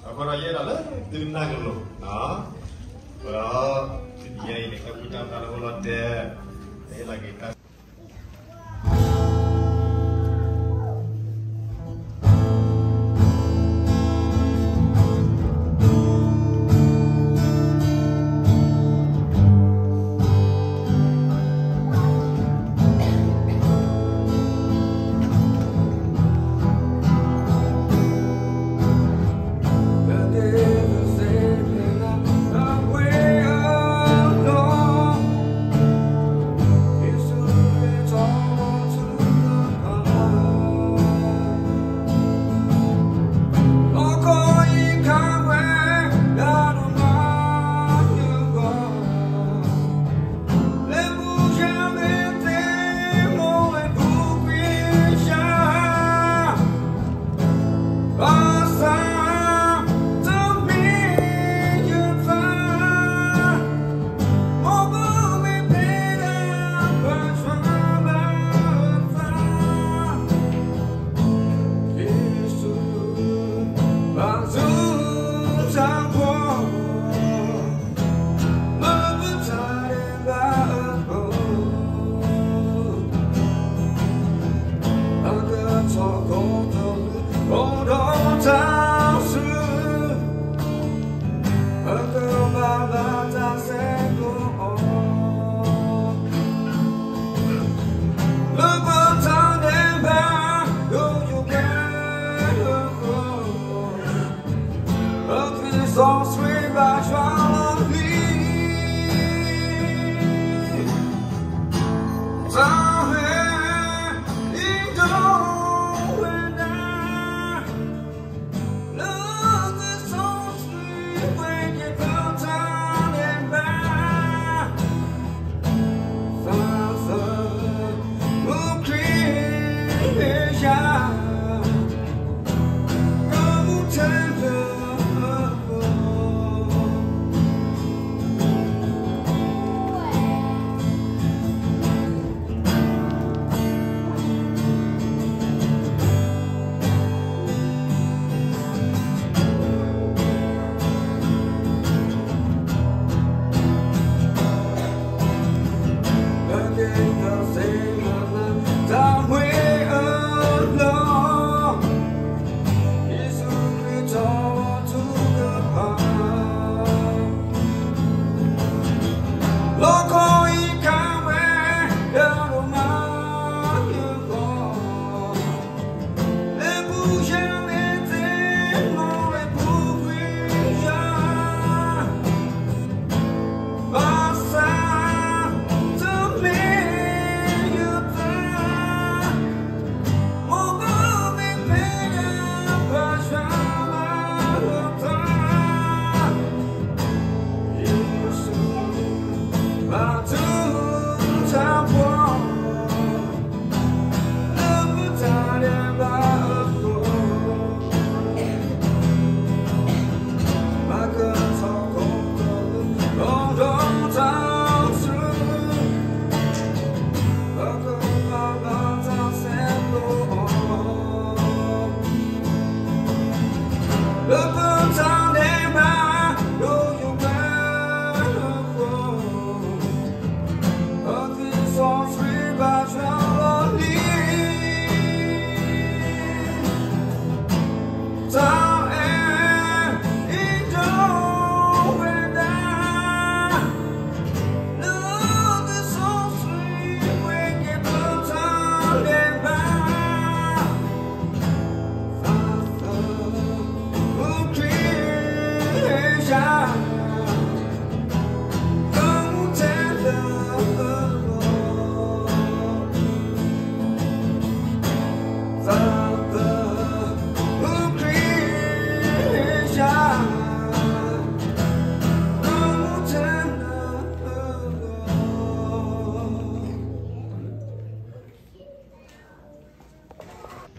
အဃိဒီးယအဲၣ်ဒိးလၢသုနၢ်ကလိၤ, အဃိဒီး တနံၤညါအံၤန့ၣ် တၢ်ဘူၣ်တၢ်ဘါလၢဟိလီၤတဲာ်, တဟ့ၣ်လီၤက့ၤတၢ်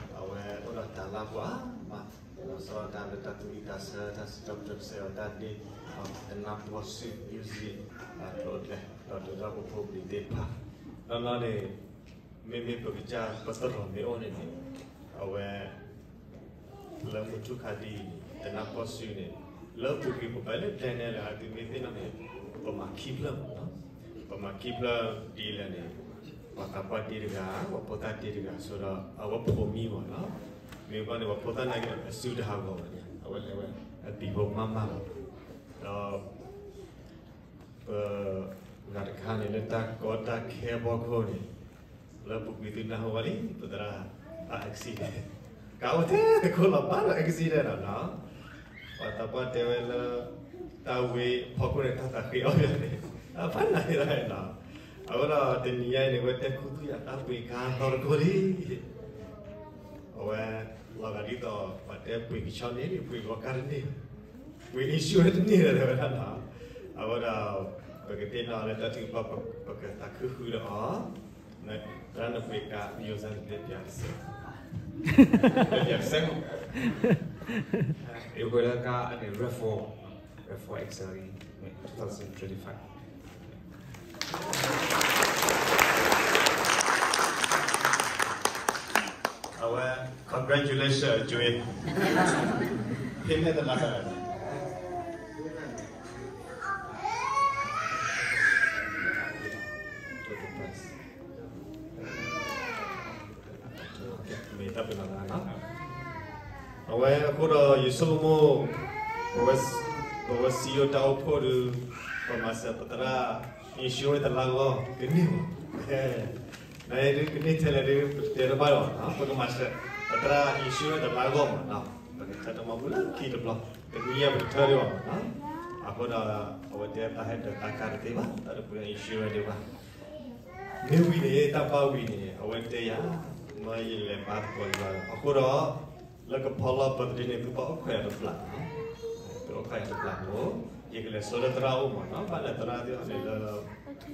အဝဲအိၣ်ဒီးတၢ်လၢပှၤမး, လီၤဆီဒၣ်တၢ်လၢတၢ်သူၣ်ဝံၣ်သးဆၢ တၢ်စံးထီၣ်ပတြၢၤကစၢ်ယွၤတၢ်ဒ့, တနၢ်ပၢၢ်စံး music အကျိၤအကျဲ ဒီးဒုးဒီးပဖိပလံၤသ့ၣ်တဖၣ်, နီၢ်နီၢ်န့ၣ် မ့မ့ၢ်ပကစၢ်ပသရိာ်မ့ၢ်အိၣ်န့ၣ်န့ၣ်, အဝဲ လၢမုၢ်ထူၣ်ခါဒ်အံၤန့ၣ် တနၢ်ပၢၢ်စုန့ၣ် လၢပူၤကွံာ်ပဘၣ်လၢ plan န့ၣ်လၢအသုမ့ၢ်သ့ၣ်နီၣ်န့ၣ် ပမၤခံဖျၢၣ်မးနီၤ. ပမၤခံဖျၢၣ်ဒ်လဲၣ်န့ၣ် ပှၤသးပှၢ်တ့ၢ်တဂၤ, ပှၤဖိသၣ်တ့ၢ်တဂၤ ဆိဒီး အဝဲဖိမံမးနီၤ. မ့ၢ်ဘၣ်န့ၣ် ပှၤဖိသၣ်နာ်က့ အစုတဟးဂီၤဘၣ်န့ၣ် အဝဲလဲၤဝဲ အဘံၤဖိမးမးလီၤ. ဒီး ပ ဂၤတခါန့ၣ် လၢတၢ်ကီတၢ်ခဲအဖီခိၣ်န့ၣ် လၢပူၤကွံာ်သုနၢ်ဟူဝဲလံ ပသရၣ် accident ကအိၣ်ထဲတခိၣ်လီၤ ဘၣ်ဒီး accident လီၤနီၤ. ပှၤသးပှၢ်တဲဝဲလၢ တၢ်ဝ့အဖီခိၣ်န့ၣ် တၢ်သးဃ့အီၣ်ယၤန့ၣ် အဖးနးန့ၣ်လီၤနီၤ. အဃိဒီးတနံၤညါအံၤန့ၣ် ဝဲတဲခူသူၣ်ယၤတၢ်ပှ့ၤကါသီတခိၣ်လံ အဝဲ လီၤဂာ်ဒ်သိး ပှၤတဲပှ့ၤကဆီန့ၣ် ပှ့ၤဂီၤကါတန့ၢ်, ပှ့ၤ insurance တန့ၢ်ဒီးတဲဝဲဒၣ်နီၤ. အဃိဒီး ပကသ့ၣ်နီၣ်လၢတၢ်ထုကဖၣ် ပကသးခုဃုာ်ဒီးအီၤ, သရၣ်နပှ့ၤကါ မံၤစၢ်န့ၣ် တဲပၠးတစဲး, တဲပၠးတစဲးမး, ယပှ့ၤလၢကါန့ၣ် RAV four, RAV four X L E, two thousand twenty-five. အဝဲ congratulations အကၠွ့ ဟ့ၣ်န့ၢ်သရၣ် မ့ၢ်တၢ်ပနီၣ်နီၤ. အဝဲအဃိဒီးယဆိကမိၣ် ပဝဲ ပဝဲစံယိၣ်တၢ်အိၣ်ဖှိၣ်ဒီး ပမၤစၢၤပသရၣ် insurance တလါဂီၢ် ကန့ၢ်မး, နဒုးကန့ၢ်ထဲလဲၣ်ဒုး ပတဲတဘၣ်လီၤနီၤ. ပကမၤစၢၤ ပသရၣ် insurance တလါဂီၢ်မးနီၤ. ပကထၢတမီပူၤလၢခံတဘျီ, တနံၤညါပကထၢဒံးဘၣ်မးနီၤ. အဃိဒီး အဝဲတဲတၢ်ဟဲဒၢးတၢ်ကါတသ့ဘၣ်, တၢ်တပှ့ၤ insurance ဒံးဘၣ်. မ့ၢ်ဝံၤန့ၣ် တၢ်ဘၣ်ဝံၤန့ၣ် အဝဲတဲယၤ မ့ၢ်ယလဲၤဘါသကိးယၤ အဃိဒီး လၢကဖီလီၢ် birthday န့ၣ် သုဘၣ်အိၣ်ခိးယၤတပျၢ်, သုအိၣ်ခိးယၤတပျၢ်မး, ယကလဲၤဆှၢလၢသရၣ်အိၣ်မးနီၤ. ဘၣ်လၢသရၣ်သ့ၣ်အီၤန့ၣ်လၢ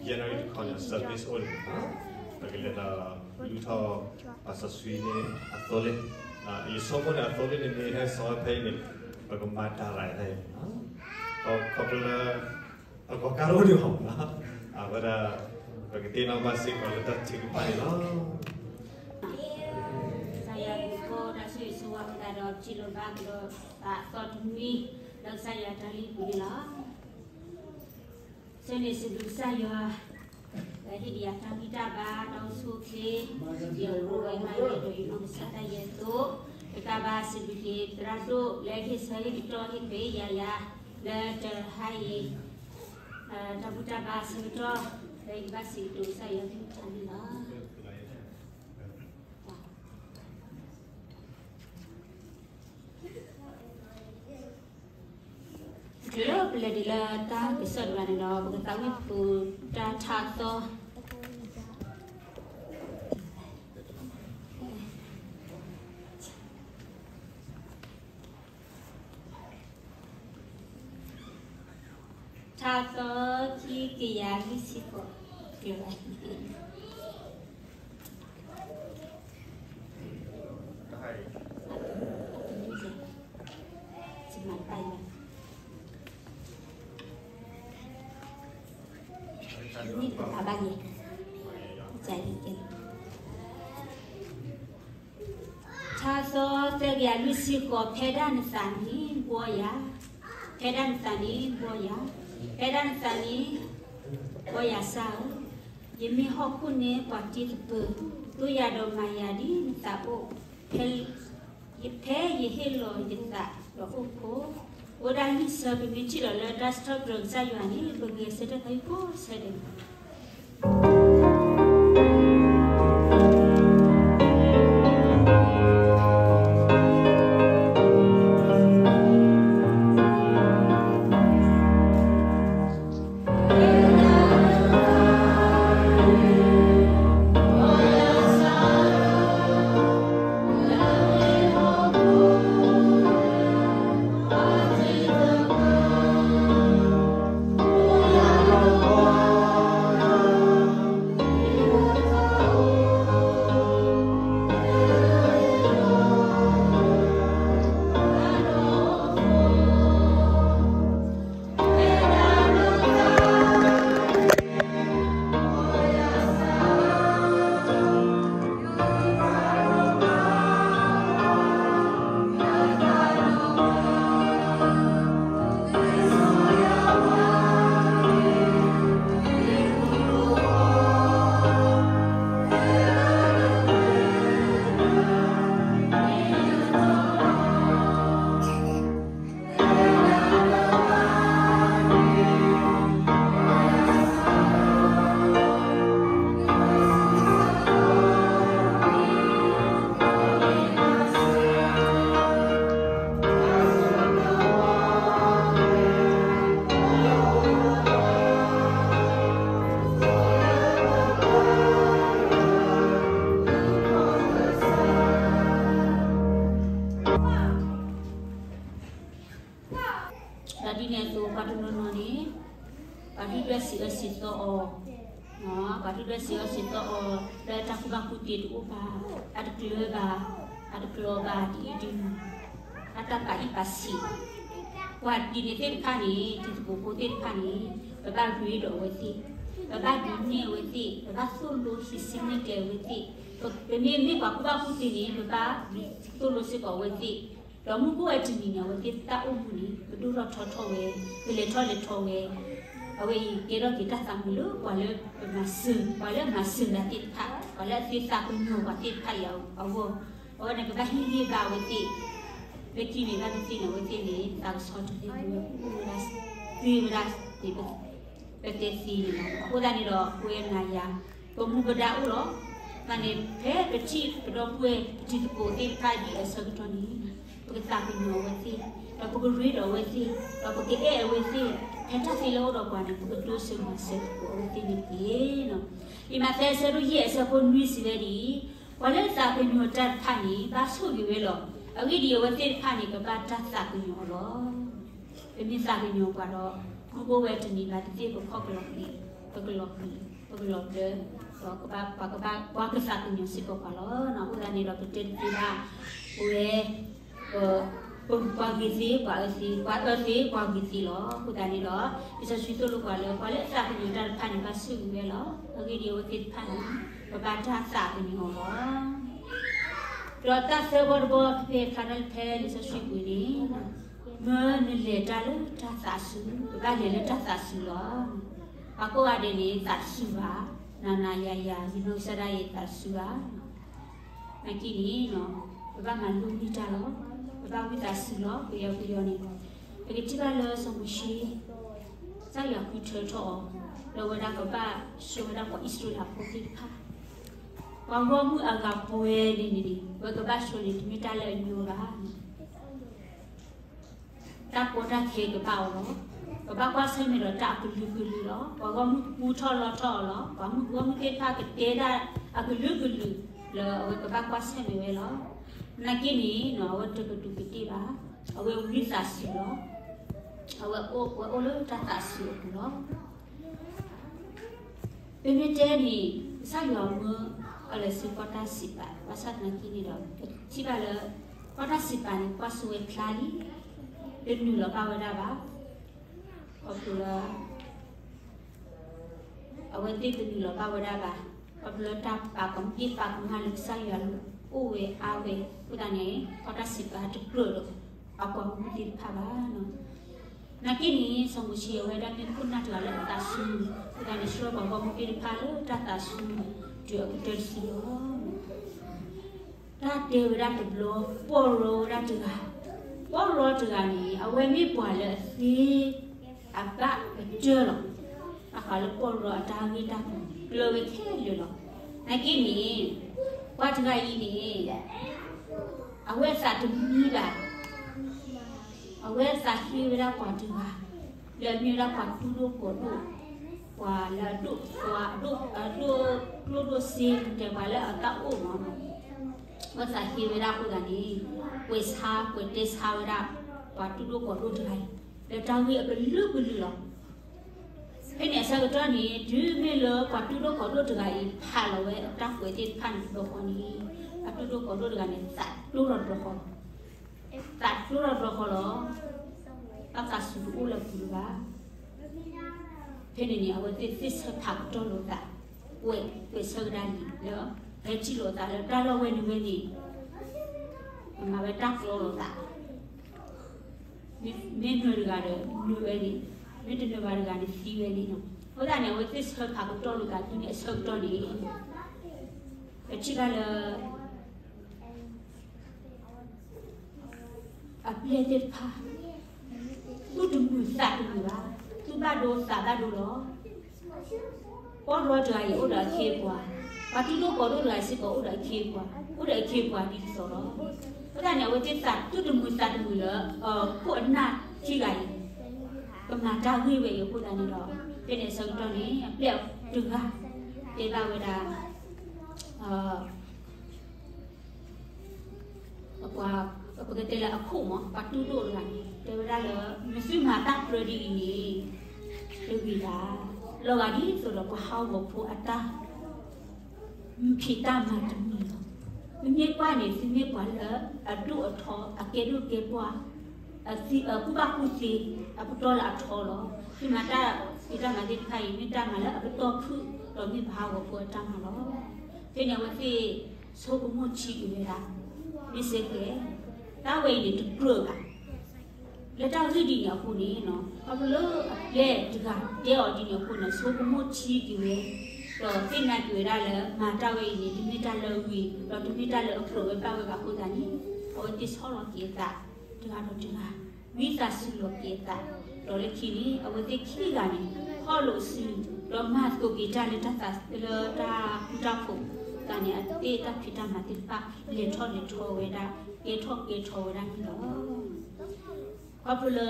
January တခီန့ၣ် service အိၣ်န့ၣ်မးနီၤ. ပကလဲၤဒီးလူထီၣ် ပှၤစီဆှံန့ၣ်အသိလ့ၣ်, ယဆိကမိၣ်န့ၣ် အသိလ့ၣ်န့ၣ် မ့ၢ်ဟဲစိာ်ဝဲဖဲအံၤန့ၣ် ပကမၤတၢ်ရၤအံၤမးနီၤ. ခီဖျိလၢ အဂီၤကါတအိၣ်ဒံးဘၣ်မးနီၤ. အဝဲဒၣ် ပကသ့ၣ်နီၣ်ဘၣ်စ့ၢ်ကီးလၢတၢ်ထုကဖၣ်န့ၣ်လီၤ. ကစၢ်ယွၤအဘျုးအဖှိၣ် တၢ်ဆိၣ်ဂ့ၤဆိၣ်ဝါကသးဒီး ပထံၣ်လိာ်ဘၣ်ကဒီးသးအသီတနွံ လၢကစၢ်ယွၤတၢ်လုၢ်ပူၤန့ၣ်လီၤ. ဆိၣ်ဂ့ၤစံးဘျုးကစၢ်ယွၤ လၢဟ့ၣ်ဒံးယၤတၢ်ဂံၢ်တၢ်ဘါ ဒီးဆူၣ်ချ့ ယအိၣ်ဝဲမးယဲဒီးယနီၢ်ကစၢ်ဒၣ်ယဲအသိး, တကးဘၣ်စံးဘျုးက့ၤသရၣ်ဒိၣ် လၢဟ့ၣ်ဆၢဟ့ၣ်ကတီၢ်ဟ့ၣ်ခွဲးယာ်ယၤ လၢတဟါအံၤ တၢ်ဘူၣ်တၢ်ဘါအဆၢကတီၢ် လၢယကဘၣ်စံးကတိၤကစၢ်ယွၤကလုၢ်ကထါန့ၣ်လီၤ. တုၤလၢပလဲၤဒံးလၢတၢ်ကစီၣ်တဖၣ်န့ၣ်ဒီး ပကသးဝံၣ်ပူၤတၢ်ထါသီ ထါသီခံကယၤလွံၢ်ဆံဃိး ကဲဝဲ မ့ၢ်ပာ်ဘၣ်ယဲ ထါသီသၢကယၤလွံၢ်ဆံဃိး ဖဲဒၣ်နသးန့ၣ်ဘှီယၤ, ဖဲဒၣ်နသးန့ၣ်ဘှီယၤ, ဖဲဒၣ်နသးန့ၣ် ဘှီယၤစၢ်ဧၢ, ယမ့ၢ်ဟီၣ်ခိၣ်န့ၣ်ပှၤတ့သပၢၤ, သိယၤဒီးမၤယၤဒ်နသးအိၣ်, ဖဲ ဖဲယဟ့ၣ်လီၤယသးဒီးအိၣ်ခိး, အိၣ်ဒၣ်နံၣ်ဆၢ ပမ့ၢ်ထံၣ်ဒီးလၢတၢ်စံးထီၣ်ပတြၢၤကစၢ်ယွၤန့ၣ် ပဂဲၤဆၢထၢၣ်ခါအံၤကိးဆၢဒဲးန့ၣ် ဒီးဒ်န့ၣ်အသိး ပှၤတနီၤနီၤန့ၣ် ပှၤဒုၣ်ဒွဲၣ်စံးအၢစံးသီအီၤ, ပှၤဒုၣ်ဒွဲၣ်စံးအၢစံးသီအီၤ လၢတၢ်ကူၣ်ဘၣ်ကူၣ်သ့တအိၣ်ဘၣ်, အတကျၢၤဘၣ်, အတကျၢၤဘၣ်ဒ်အံၤဒ်နုၤ, အတၢ်ပာ်အံၣ်ပာ်ဆံး, ပှၤဒ်န့ၣ်သ့ၣ်တဖၣ်န့ၣ် တံၤသကိးဖိသ့ၣ်တဖၣ်န့ၣ် ပဘၣ်ရ့ဒီးအဝဲသ့ၣ်, ပဘၣ်ဒုးနဲၣ်အဝဲသ့ၣ်, ပဘၣ်သိၣ်လိဟံးစုနဲၣ်ကျဲအဝဲသ့ၣ်, ပမ့ၢ်မ့ၢ်ပှၤကူၣ်ဘၣ်ကူၣ်သ့န့ၣ် ပဘၣ်သိၣ်လိစ့ၢ်ကီးအဝဲသ့ၣ်, ဒီးမုၢ်ကအိၣ်ဝဲတနံၤန့ၣ် အဝဲသ့ၣ်တၢ်အိၣ်မူန့ၣ် ကဒိၣ်ထီၣ်ထီထီၣ်ဝဲ, ကလဲၤထီၣ်လဲၤထီဝဲ, အဝဲအံၤကဲထီၣ်က့ၤတၢ်သးမုာ်လၢပှၤလၢပမၤစၢၤ, ပှၤလၢအမၤစၢၤတၢ်သ့ၣ်တဖၣ်, ပှၤလၢအသ့သးကညီၤပှၤသ့ၣ်တဖၣ်အံၤအဂီၢ်, အဝဲန့ၣ် ပဘၣ်ဟ့ၣ်ဂံၢ်ဘါအဝဲသ့ၣ်, လၢခံန့ၣ်ဘၣ်သ့ၣ်သ့ၣ်န့ၣ် အဝဲသ့ၣ်န့ၣ် သးကဆှီတသ့ဝဲ, အိၣ်ဝဲဒၣ်, သ့ဝဲဒၣ်န့ၣ် ပတဲသ့န့ၣ်လီၤ. အဃိသတးန့ၣ်ဒီး ပဝဲနၤယၤ ပမူပဒါအိၣ်လီၤ. သတးန့ၣ် ဖဲပထံၣ်ပဒီပုၢ်ဝဲၢ် ပတံၤသကိးသ့ၣ်တဖၣ်ဒ်အံၤအဆၢကတီၢ်န့ၣ် ပကသးကညီၤအဝဲသ့ၣ်, ဒီးပကရ့ဒီးအဝဲသ့ၣ်, ဒီးပကအဲၣ်အဝဲသ့ၣ်, ဖဲတၢ်သ့လၢအအိၣ်ဒီးပှၤန့ၣ် ပကတိစၢၤမၤစၢၤသကိးအဝဲသ့ၣ်န့ၣ်တက့ၢ်. လံာ်မးသဲအဆၢဒိၣ်ယဲၢ်အဆၢဖိနွံစံးဝဲဒ်အံၤ, ပှၤလၢအသးကညီၤတၢ်တဖၣ်န့ၣ် ဘၣ်ဆိၣ်ဂ့ၤဝဲလီၤ. အဂ့ၢ်ဒ်အံၤ အဝဲသ့ၣ်တဖၣ်န့ၣ် ကဘၣ်တၢ်သးကညီၤအီၤလီၤ. ပမ့ၢ်သးကညီၤပှၤဒီး မုၢ်ကအိၣ်ဝဲတနံၤဘၣ်သ့ၣ်သ့ၣ် ပခီၣ်ကလီၤကလံၤ, ပကလီၤကလံၤ, ပကလီၤဘျၢ, ဒီးကဘၣ်ပှၤကဘၣ်ပှၤကသးကညီၤစ့ၢ်ကီးပှၤလီၤ. အဃိသတးန့ၣ်ဒီး ပတဲတသ့ဘၣ်, ပဝဲ, ပ, ပှၤဂ့ၤသ့ ပှၤအၢသ့, ပှၤအၢသ့ ပှၤဂ့ၤသ့လီၤ. အဃိသတးန့ၣ်ဒီး လံာ်စီဆှံသိၣ်လိပှၤလၢ ပှၤလၢအသးကညီၤတၢ်တဖၣ်န့ၣ် ဘၣ်ဆိၣ်ဂ့ၤဝဲလီၤ. အဂ့ၢ်ဒ်အံၤ အဝဲသ့ၣ်တဖၣ်န့ၣ် ပဘၣ်တၢ်သးကညီၤအီၤလီၤ. ဒီးတၢ်သၢဘီတဘီ ဖဲဖျါထီၣ်ဖဲလံာ်စီဆှံပူၤန့ၣ်, မၢနလဲၤတၢ်လၢတၢ်သးစူၤ, ပဘၣ်လဲၤလၢတၢ်သးစူၤလီၤ. ပှၤကိးဂၤဒဲးန့ၣ် သးတစူၤဘၣ်, နၤနၤယၤယၤ ယနီၢ်ကစၢ်ဒၣ်ယဲ သးတစူၤဘၣ်. နာ်က့န့ၣ်, ပဘၣ်မၤလိန့ၢ်တၢ်လီၤ. ပဘၣ်ဝံသးစူၤလီၤ. ပယီၤပယီၤန့ၣ်, ပကထံၣ်ဘၣ်လၢစီၤမိၤၡ့, ကစၢ်ယွၤဃုထၢထီၣ်အီၤ, လၢအဝဲဒၣ်ကဘၣ်ဆှၢဝဲဒၣ်ပှၤအံၣ်စရ့လးဖိသ့ၣ်တဖၣ်, ပှၤဂီၢ်မုၢ်အဂၤပှဲၤန့ၣ်န့ၣ်, အဝဲကဘၣ်ဆှၢန့ၣ် တမ့ၢ်တၢ်လၢအညီဘၣ်. တၢ်ကီတၢ်ခဲကဘၣ်အီၤလီၤ. ကဘၣ်ကွၢ်ဆၢၣ်မဲာ်ဒီးတၢ်အကလုာ်ကလုာ်လီၤ. ပှၤဂီၢ်မုၢ်ကပူထီၣ်လီထီၣ်အီၤလီၤ. ပှၤမုၢ်ဂီၢ်မုၢ်သ့ၣ်တဖၣ်ကတဲဒၣ်အကလုာ်ကလုာ်လၢအဝဲကဘၣ်ကွၢ်ဆၢၣ်မဲာ်ဝဲလီၤ. နာ်က့န့ၣ်, အဝဲတကဒူးကဒ့ၣ်ဘၣ်. အဝဲဝံသးစူၤလီၤ. အဝဲအိၣ်လၢတၢ်သးစူၤအပူၤလီၤ. ပမ့ၢ်တဲန့ၣ်, ကစၢ်ယွၤမၢအီၤလၢစ့ၢ်ကီးတၢ်စံးပာ်, ဘၣ်ဆၣ်သနာ်က့န့ၣ်ဒီး ပထံၣ်ဘၣ်လၢ ကီၢ်တၢ်စံးပာ်န့ၣ် ကွၢ်စိဝဲဖျါလံ, တနုာ်လီၤဘၣ်ဝဲဒၣ်ဘၣ်, ခီဖျိလၢ အဝဲသ့ၣ်တနုာ်လီၤဘၣ်ဝဲဒၣ်ဘၣ်, ခီဖျိလၢတၢ်ပာ်ပနီၣ်ပာ်ကမၣ်လၢကစၢ်ယွၤလၢအိၣ်ဝဲအါဝဲ, အဃိသတးန့ၣ် ကီၢ်တၢ်စံးပာ်တကြၢးဒီး ပှၤဂီၢ်မုၢ်သ့ၣ်တဖၣ်ဘၣ်. နာ်က့န့ၣ် စီၤမိၤၡ့အဝဲဒၣ်မ့ၢ်ခိၣ်နၢ်တဂၤလၢအသးစူၤ, အဃိသတးန့ၣ် ဆှၢပှၤဂီၢ်မုၢ်သ့ၣ်တဖၣ်လၢတၢ်သးစူၤ တုၤအကတၢၢ်တစုလီၤ. တၢ်တဲဝဲဒၣ်တဘျီ, ပီၢ်ရီဝဲဒၣ်တဂၤ, ပီၢ်ရီတဂၤန့ၣ် အဝဲမ့ၢ်ပှၤလၢအသ့ အဘၣ်ကတၢၢ်လီၤ. ဘၣ်ဃးလၢပီၢ်ရီအတၢ်ဂ့ၢ်တၢ်ကျိၤကျၢၤဝဲခဲလၢာ်လီၤ. နာ်က့န့ၣ်, ပှၤတဂၤအံၤန့ၣ် အဝဲအသးတမံဘၣ်. အဝဲသးဟ့ဝဲဒၣ်ပှၤတဂၤ လၢအမ့ၢ်ဝဲဒၣ်ပှၤတူၢ်ဒိၣ်ကီၤဒိၣ်, ပှၤလၢအဒိၣ်, ပှၤဒိၣ်, ဒိၣ်ကျိၣ်ဒိၣ်စ့, တဲပှၤလၢအတၢ်အိၣ်မး, အဝဲသးဟ့ဝဲဒၣ်အဃိသတးန့ၣ်, ကွဲးဆါ, ကွဲးတဲဆါဝဲဒၣ် ပှၤတူၢ်ဒိၣ်ကီၤဒိၣ်တဂၤအံၤ လၢတၢ်ဂ့ၢ်အကလုာ်ကလုာ်လီၤ. ဖဲန့ၣ်အဆၢကတီၢ်န့ၣ် တုၤမ့ၢ်လၢပှၤတူၢ်ဒိၣ်ကီၤဒိၣ်တဂၤအံၤ ဖးလီၤဝဲတၢ်ကွဲးသ့ၣ်တဖၣ်န့ၣ်တဘျီဃီန့ၣ်, ပှၤတူၢ်ဒိၣ်ကီၤဒိၣ်တဂၤန့ၣ် သးကျိထီၣ်တဘျီဃီလီၤ. သးကျိထီၣ်တဘျီဃီလီၤ. တၢ်သးစူၤတအိၣ်လၢအပူၤလၢၤဘၣ်. ဖဲန့ၣ်န့ၣ် အဝဲသ့ၣ်သ့ၣ်ဆၢဖးကတီၢ်လိာ်သး, ကွဲး, ကွဲးဆၢကဒါလံလၢ ဟဲထံၣ်လိာ်သးလၢတၢ်လီၢ်ဝဲန့ၣ်ဝဲန့ၣ် မၤဝဲတၢ်ကျီလိာ်သး, မ့ၢ်နၢၤတဂၤဒီးနၢၤဝဲန့ၣ်, မ့ၢ်တနၢၤဘၣ်တဂၤန့ၣ်သံဝဲန့ၣ်လီၤ. အဃိသတးန့ၣ် အဝဲသ့ၣ်ဆၢဖးကတီၢ်လိာ်သးတုၤန့ၣ်အဆၢကတီၢ်န့ၣ် ပထံၣ်ဘၣ်လၢ အပျဲၢ်သ့ၣ်တဖၣ် သူၣ်တမုာ်သးတမုာ်ဘၣ်, သူၣ်ဘၣ်ဒိသးဘၣ်ဒိလီၤ. ပီၢ်ရီတဂၤအံၤအိၣ်ဒီးအခ့အပှၤ, ပှၤတူၢ်ဒိၣ်ကီၤဒိၣ်တဂၤစ့ၢ်ကီးအိၣ်ဒီးအခ့အပှၤ, အိၣ်ဒီးအခ့အပှၤဒ်သိးလီၤ. အဃိသတးန့ၣ် အဝဲသ့ၣ်သးသူၣ်တမုာ်သးတမုာ်လၢ ခိၣ်အနၢ်ခံဂၤအံၤ ကမၤတၢ်ဂ့ၢ်ဝဲအံၤအဃိသတးန့ၣ်ဒီး ဖဲန့ၣ်အဆၢကတီၢ်န့ၣ် အပျဲၢ်တဂၤ တဲဘၣ်ဝဲဒၣ် ပှၤ, ပကတဲလၢအခိၣ်မး ပှၤတူၢ်ဒိၣ်တဂၤန့ၣ် တဲဝဲဒၣ် လၢ နသုမၤတၢ်ပြၢဒ်အံၤန့ၣ် တဂ့ၤဘၣ်. လီၤဂာ်ဒ်သိးဒီးပှၤဟးဂီၤဖိအတၢ် မုၢ်ဖံးတၢ်မၤတမံၤလီၤ. မ့မ့ၢ်ကွၢ်န့ၣ် သုမ့ၢ်ပှၤလၢအဒိၣ်အထီ အကဲဒိၣ်ကဲပှၢ် အကူၣ်ဘၣ်ကူၣ်သ့ အပတီၢ်လၢအထီလီၤ. သုမၤတၢ်ဖံးတၢ်မၤသ့ၣ်တဖၣ်အံၤ မ့ၢ်တၢ်မၤလၢအပတီၢ်ဖုၣ် ဒီးမ့ၢ်ပှၤဟးဂီၤဖိအတၢ်မၤလီၤ. ဖဲန့ၣ်အဝဲသ့ၣ်ဆိကမိၣ်ထံက့ၤဝဲဒၣ် မ့ၢ်စ့ၢ်ကီး တၢ်ဝဲအံၤန့ၣ်တကြၢးဘၣ် လၢတၢ်ဂ့ၢ်ဒ်န့ၣ်အဃိန့ၣ် ခီဖျိလၢအပျဲၢ်တဂၤတဲအီၤဒ်န့ၣ်အဃိန့ၣ် ဆိကမိၣ်ထံက့ၤဝဲ ဒီးသ့ၣ်ညါက့ၤဝဲဒၣ်လၢ မၤတၢ်ဝဲအံၤန့ၣ် တမ့ၢ်တၢ်လၢအဂ့ၤ ဒီးတမ့ၢ်တၢ်လၢအကြၢးဝဲဘၣ်ဝဲဘၣ်အဃိသတးန့ၣ် အဝဲသ့ၣ်ဆီၣ်လီၤက့ၤအသး တဂၤဒီးတဂၤ ဝံသးစူၤလီၤက့ၤအသး ဒီးလၢခံန့ၣ် အဝဲသ့ၣ်ခံဂၤန့ၣ် ဟီၣ်လိာ်စု ဒီးမၤသကိးက့ၤတၢ်လၢတၢ်သးလၢတၢ်ဃူတၢ်ဖိးသတးန့ၣ် အဝဲသ့ၣ်တၢ်ဖံးတၢ်မၤသ့ၣ်တဖၣ် လဲၤထီၣ်လဲၤထီဝဲဒၣ် ကဲထီၣ်ကဲထီဝဲဒၣ်န့ၣ်လီၤ. ခီဖျိလၢ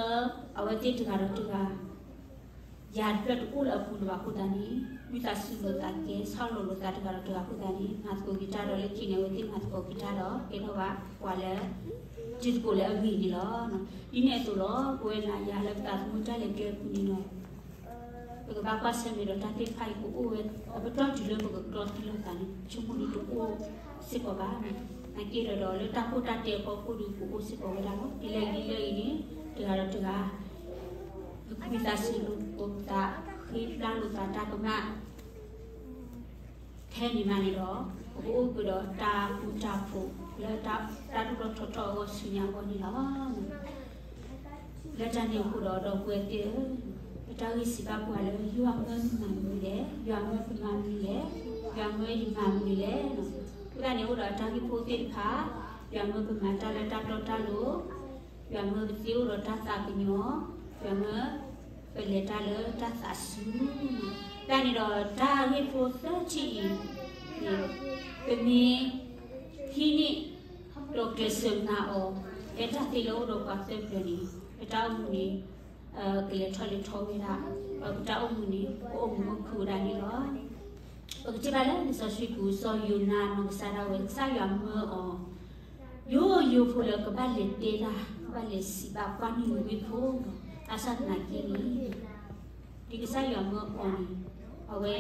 အဝဲသ့ၣ်တဂၤဒီးတဂၤ ယၤတဖျၢၣ်တအိၣ်လၢအပူၤလၢၤဘၣ်အဃိသတးန့ၣ် ဝံသးစူၤလိာ်သးကဲ ဆီၣ်လီၤလိာ်သးတဂၤဒီးတဂၤအဃိသတးန့ၣ် မၤသကိးက့ၤတၢ်ဒီးလၢခံန့ၣ် အဝဲသ့ၣ်မၤသကိးက့ၤတၢ်ဒီး ကဲထီၣ်ဘၣ်ပှၤလၢ တံၤသကိးလၢအဂ့ၤန့ၣ်လီၤ. ဒ်န့ၣ်အသိးလီၤ ပဝဲနၤယၤလၢပသးသမူတၢ်လဲၤကျဲအပူၤန့ၣ်လီၤ ပကဘၣ်ကွၢ်ဆၢၣ်မဲာ်ဒီးတၢ်သ့ၣ်တဖၣ်အံၤကအိၣ်ဝဲ အပတီၢ်တုၤလၢပကကျီသံလိာ်သးန့ၣ် ဆိကမိၣ်ဒ်တအိၣ်စ့ၢ်ကီးဘၣ်. နာ်က့ဒီးဒီးလၢတၢ်ကိၢ်တၢ်တဲာ်အဖီခိၣ်ဒီးကအိၣ်စ့ၢ်ကီးဝဲဒၣ်လီၤ. ဒ်လဲၣ်ဒ်လဲၣ်အံၤန့ၣ် တဂၤဒီးတဂၤ ပဝံသးစူၤလိာ်သး ဃ့ပျၢ်လိာ်သးတၢ်ကမၣ် ထဲန့ၣ်မးန့ၣ်ဒီး ပကအိၣ်ကဒီးတၢ်ဃူတၢ်ဖိး လၢတၢ်ဒိၣ်ထီၣ်ထီထီၣ်အဂီၢ်ဆူညါအဂီၢ်န့ၣ်လီၤ. လၢတၢ်န့ၣ်အဃိဒီး ဒီပုၢ်ဝဲၢ်သ့ၣ်ဧၢ, ပတၢ်ဂ့ၢ်စံးဘၣ်ပှၤလၢ ယွၤမၢနမၤမနုၤလဲၣ်, ယွၤမၢပမၤမနုၤလဲၣ်, ယွၤမၢယမၤမနုၤလဲၣ်. အဃိသတးန့ၣ် အိၣ်ဒီးအတၢ်ဂ့ၢ်ဖိသ့ၣ်တဖၣ်, ယွၤမၢပမၤတၢ်လၢတၢ်တီတၢ်လိၤ, ယွၤမၢပသ့အိၣ်ဒီးတၢ်သးကညီၤ, ယွၤမၢပလဲၤတၢ်လၢတၢ်သးစူၤ. တၢ်န့ၣ်ဒီးတၢ်ဂ့ၢ်ဖိသၢထံၣ်အံၤန့ၣ် ပမ့ၢ်ဟံးန့ၢ်ဒီးကျဲးစၢးမၤအီၤ ဖဲတၢ်သ့လၢအအိၣ်ဒီးပှၤသၢဖျၢၣ်န့ၣ် ပတၢ်အိၣ်မူန့ၣ် ကလဲၤထီၣ်လဲၤထီဝဲဒၣ်, ဒီးပတၢ်အိၣ်မူန့ၣ် ကအိၣ်မူအိၣ်ခုၣ်ဝဲဒၣ်န့ၣ်လီၤ. ပကထံၣ်ဘၣ်လၢလံာ်စီဆှံပူၤ စီၤယိၤနါနီၢ်ကစၢ်ဒၣ်ဝဲ ကစၢ်ယွၤမၢအီၤ ယိယိဖိလၢကဘၣ်လဲၤတဲတၢ်, ကဘၣ်လဲၤစံးဘၣ်ပှၢ်မုၢ်နွံဖိ, ဘၣ်ဆၣ်သနာ်က့န့ၣ် ဒ်ကစၢ်ယွၤမၢအီၤန့ၣ် အဝဲ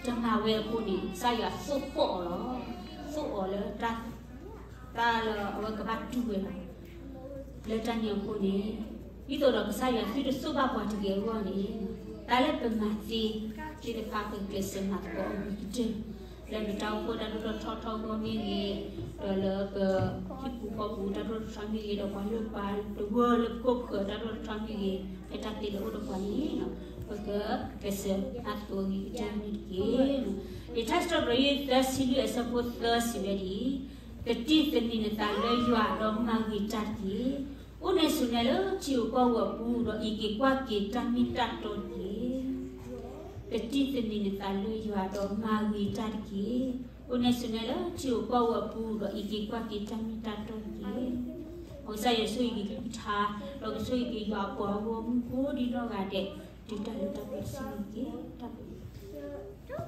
တမၤဝဲအဃိန့ၣ် ကစၢ်ယွၤသိၣ်ဖှီၣ်အီၤလီၤ. သိၣ်အီၤလၢ တၢ်လၢအဝဲကဘၣ်တူၢ်ဝဲလီၤ. လၢတၢ်န့ၣ်အဃိန့ၣ် ဒ်သိးဒီးကစၢ်ယွၤသုတသိၣ်ဘၣ်ပှၤတဂ့ၤအဂီၢ်န့ၣ် တၢ်လၢပမၤသ့သ့ၣ်တဖၣ် ပကျဲးစၢးမၤသကိးအဂ့ၤကတၢၢ် လၢပတၢ်အိၣ်ဖှိၣ်တၢ်ဒိၣ်ထီၣ်ထီထီၣ်အဂီၢ်မ့ၢ်ဂ့ၤ, ဒီးလၢပဟံၣ်ပူၤဃီပူၤတၢ်ဒိၣ်ထီၣ်ထီထီၣ်မ့ၢ်ဂ့ၤ, ဒီးပှၤလၢပှၤတဝၢလၢပခိၣ်ပဃၢၤတၢ်ဒိၣ်ထီၣ်ထီထီၣ်မ့ၢ်ဂ့ၤ, ဖဲတၢ်သ့လၢအအိၣ်ဒီးပှၤန့ၣ် ပကကျဲးစၢးမၤသကိးအဂ့ၤကတၢၢ်န့ၣ်တက့ၢ်. ယထါစံးထီၣ်ပတြၢၤ သၢဆံလွံၢ်အဆၢဖိသၢစံးဝဲဒ်အံၤ, သတိသန့ၤနသးလၢယွၤဒီးမၤဂ့ၤတၢ်တက့ၢ်. အိၣ်နဲဆိးနဲလၢထံဧိၤကီၢ်ဧိၤအပူၤ ဒီးအံးက့ၤကွၢ်က့ၤတၢ်မ့ၢ်တၢ်တီတက့ၢ်. သတိသန့ၤနသးလၢယွၤဒီးမၤဂ့ၤတၢ်တက့ၢ်. အိၣ်နဲဆိးနဲလၢထံဧိၤကီၢ်ဧိၤအပူၤ ဒီးအံးက့ၤကွၢ်က့ၤတၢ်မ့ၢ်တၢ်တီတက့ၢ်. မ်ကစၢ်ယွၤဆိၣ်ဂ့ၤက့ၤကလုၢ်ကထါ, ဒီးကဆိၣ်ဂ့ၤက့ၤယွၤအပှၤဂီၢ်မုၢ်ကိးဒံနီၢ်ဂၤဒဲး, တုၤတၢ်လၢတၢ်ပှဲၤစံးန့ၣ်တက့ၢ်. တၢ်ဘျုး